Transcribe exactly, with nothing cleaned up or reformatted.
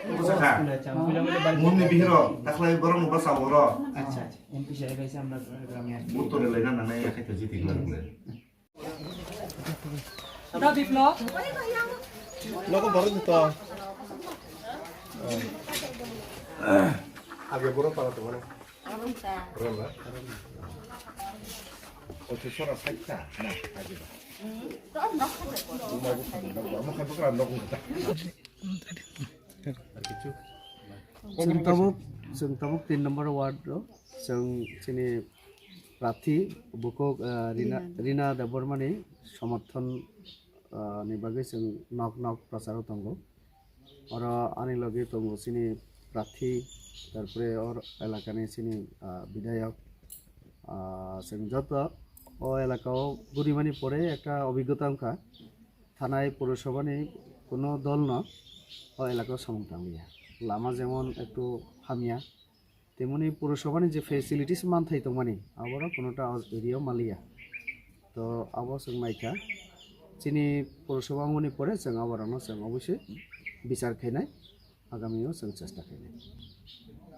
Bwsakha, mumni bihiro, takhlai borok nugo sa oro. Acha, acha. M P saheb aise amra gram ya. Butore lena nanai yakhai to jiti gula gula. Da Biplab. Nogo borok jito. Age borok para to mane. Rela. Otu sora saita na age. Uma bu khadu na, ama khadu kra nok ta. Chwng tabuk, chwng tabuk tin number ward o, chwng chini prarthi bukhuk, ah, Rina, Rina Debbarmani somorthon, ah, ni bagwi chwng nok nok procharo tongo. Oro ani logi tongo chini prarthi, tarpore or elakani chini, ah, bidhayok. Ah, chwng joto o elakao gurimani pore ekta obhiggota wngkha. Thanai purusabhani kuno dolno o elakao samung tangliya. Lama jemon ektu hamya, temoni purusabhani je facilities manthai tongmani, aboro kuno ta o area o manliya. To abo chwng naikha, chini purusabha wngmani pore chwng aborokno chwng obviously bichar khainai, agamio chwng chesta khainai.